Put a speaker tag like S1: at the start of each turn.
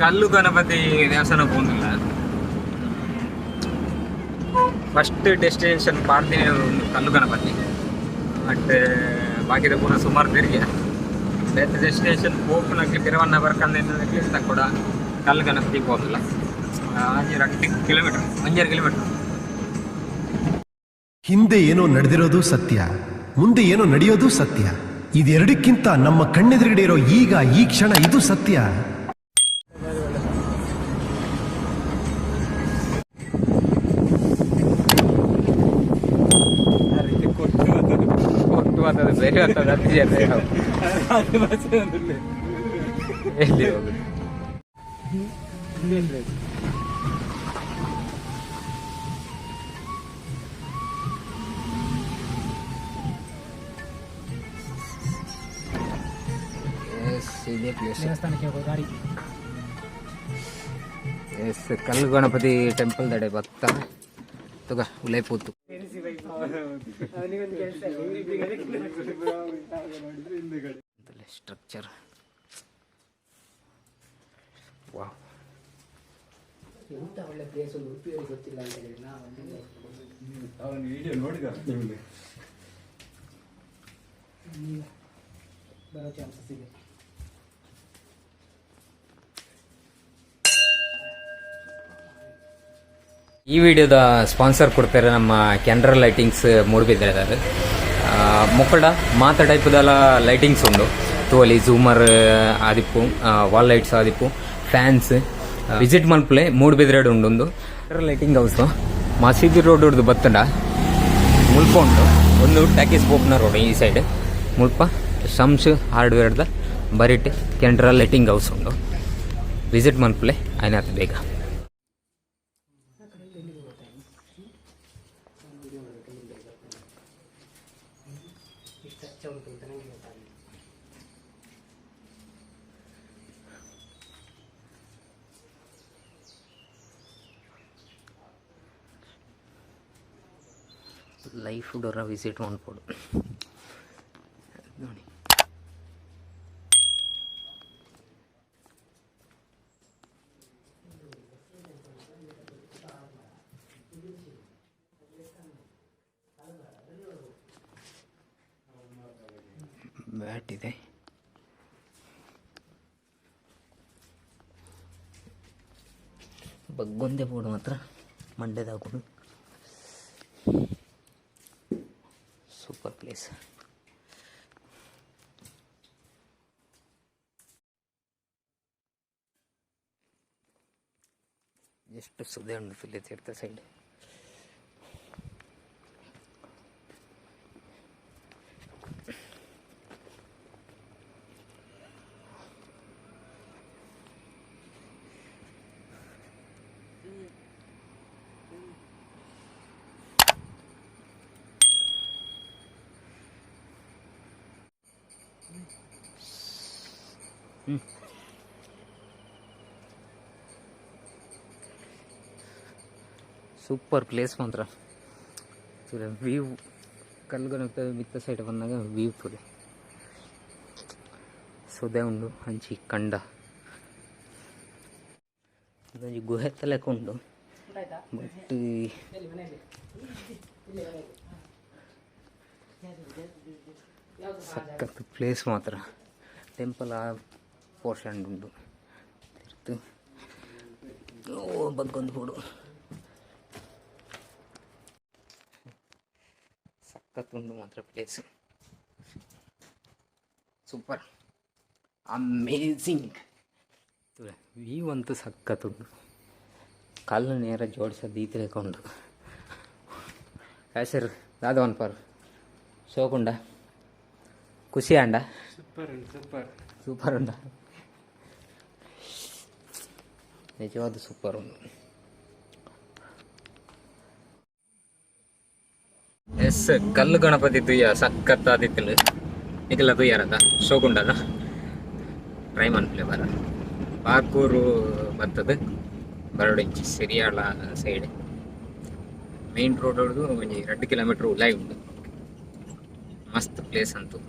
S1: ಕಲ್ಲು ಗಣಪತಿ ದೇವಸ್ಥಾನ ಪೋಂದಿಲ್ಲ. First destination ಪಾಡ್ದಿನ ಒಂದು ಕಲ್ಲು ಗಣಪತಿ. ಬಟ್ ಬಾಕಿದ ಪೂರ ಸುಮಾರು ತಿರ್ಗೆ. ಬೇತೆ ಡೆಸ್ಟಿನೇಷನ್ ಪೋಪುನಕ್ಕೆ ಪಿರವನ್ನ ಬರ್ಕಂದ ಕೂಡ ಕಲ್ಲು ಗಣಪತಿ ಪೋದಿಲ್ಲ. 2 kilometre, 1.5 kilometre.
S2: ಹಿಂದೆ ಏನೋ ನಡೆದಿರೋದು ಸತ್ಯ, ಮುಂದೆ ಏನೋ ನಡೆಯೋದು ಸತ್ಯ. ಇದೆರಡಕ್ಕಿಂತ ನಮ್ಮ ಕಣ್ಣೆದುರುಗಡೆ ಇರೋ ಈಗ ಈ ಕ್ಷಣ, ಇದು ಸತ್ಯ.
S1: ಕೊಟ್ಟು ಬರ್ತದೆ, ಬೇರೆ ಬರ್ತದೆ, ಅದು ಎಲ್ಲಿ ಹೋಗುದು? ಎಸ್, ಇದೇ ಪ್ಲೇಸ್.
S3: ದೇವಸ್ಥಾನಕ್ಕೆ ಹೋಗೋ ದಾರಿ.
S1: ಎಸ್, ಕಲ್ಲು ಗಣಪತಿ ಟೆಂಪಲ್ ದಡೆ ಭಕ್ತ ತುಗ ಉಲೈಪೂತು. ಸ್ಟ್ರಕ್ಚರ್, ವಾವ್.
S3: ಎಂತ ಒಳ್ಳೆ ಪ್ಲೇಸ್ ಒಂದು ಉಡುಪಿಯವರಿಗೆ ಗೊತ್ತಿಲ್ಲ ಅಂತ ಹೇಳಿ ನಾವು.
S4: ಅವನು ವಿಡಿಯೋ ನೋಡಿದ ನಿಮಗೆ.
S3: ಈಗ ಬರೋ ಚಾನ್ಸಸ್ ಇದೆ.
S1: ಈ ವಿಡಿಯೋದ ಸ್ಪಾನ್ಸರ್ ಕೊಡ್ತಾರೆ ನಮ್ಮ ಕೆನರಾ ಲೈಟಿಂಗ್ಸ್ ಮೂಡುಬಿದ್ರೆದಾರ್. ಮೊಕ್ಕಡ ಮಾತ ಟೈಪ್ದಲ ಲೈಟಿಂಗ್ಸ್ ಉಂಡು ತೋಲಿ. ಝೂಮರ್ ಆದಿಪ್ಪು, ವಾಲ್ ಲೈಟ್ಸ್ ಆದಿಪ್ಪು, ಫ್ಯಾನ್ಸ್. ವಿಸಿಟ್ ಮಲ್ಪಲೆ, ಮೂಡುಬಿದ್ರೆಡ್ ಉಂಡು ಲೈಟಿಂಗ್ ಹೌಸ್. ಮಸೀದಿ ರೋಡ್ ಹಿಡ್ದು ಬತ್ತಂಡ ಮುಲ್ಪ ಉಂಟು ಒಂದು. ಟ್ಯಾಕಿಸ್ ಪೋಪ್ನ ರೋಡ್ ಈ ಸೈಡ್ ಮುಲ್ಪ ಶಮ್ಸ್ ಹಾರ್ಡ್ವೇರ್ದ ಬರಿಟ್ ಕೆನರಾ ಲೈಟಿಂಗ್ ಹೌಸ್ ಉಂಡು. ವಿಸಿಟ್ ಮಲ್ಪಲೆ ಆಯ್ನಾತ್ ಬೇಗ.
S3: ಎಷ್ಟು ಹಚ್ಚ ಉಂಟು ಅಂತ ನನಗೆ ಗೊತ್ತಾಗಲಿಲ್ಲ.
S1: ಲೈಫ್ ಡೊರ ವಿಸಿಟ್ ಮನ್ಪೊಡು ನೋಡಿ. ಬ್ಯಾಟ್ ಇದೆ. ಬಗ್ಗೊಂದೆ ಬೋರ್ಡ್ ಮಾತ್ರ ಮಂಡ್ಯದಾಗುಡು. Super place. ಎಷ್ಟು ಸುದೆ ಉಂಟು ಫಿಲ್ ತೀರ್ಥ ಸೈಡ್. ಸೂಪರ್ ಪ್ಲೇಸ್ ಮಾತ್ರ. ವ್ಯೂ, ಕಲ್ಗನ ಮಿತ್ತ ಸೈಡ್ ಬಂದಾಗ ವ್ಯೂ ತೂಲೆ. ಸುದೆ ಉಂಡು, ಅಂಚಿ ಕಂಡ, ಇದೊಂಜಿ ಗುಹೆ ತಲೆಕ ಉಂಡು. ಬಟ್ ಸಖತ್ ಪ್ಲೇಸ್ ಮಾತ್ರ. ಟೆಂಪಲ್ ಆ ಪೋರ್ಷನ್ ಉಂಡು ತಿರ್ತು. ಓ, ಬಗ್ಗೊಂದು ಬೋಡು. ಸಖತ್ ಉಂಡು ಮಾತ್ರ ಪ್ಲೇಸ್. ಸೂಪರ್, ಅಮೇಝಿಂಗ್ ವ್ಯೂ ಅಂತೂ ಸಖತ್ ಉಂಟು. ಕಲ್ಲು ನೇರ ಜೋಡಿಸೋದು ಈ ಉಂಟು. ಸರ್, ದಾದ ಪರ್ ಶೋಕುಂಡ, ಖುಷಿ ಆಂಡ.
S4: Super, super.
S1: ಸೂಪರ್ ಉಂಡ, ನಿಜವಾದ ಸೂಪರ್ ಉಂಡು. ಎಸ್, ಕಲ್ಲು ಗಣಪತಿ ತುಯ್ಯ, ಸಖತ್ತಾದಿತ್ತಲು. ನಿಖಲ ತುಯ್ಯಾರದ, ಶೋಕುಂಡದ. ಟ್ರೈ ಮನ್ಪುಲೆ ಬರ. ಬಾರ್ಕೂರು ಬರ್ತದೆ, ಬರಡಿಂಚಿ ಸಿರಿಯಾಳ ಸೈಡ್. ಮೇನ್ ರೋಡ್ ಹೊಡೆದು ಒಂಜಿ 2 ಕಿಲೋಮೀಟರ್ ಉಲಾಯಿ ಉಂಡು. ಮಸ್ತ್ ಪ್ಲೇಸ್ ಅಂತೂ.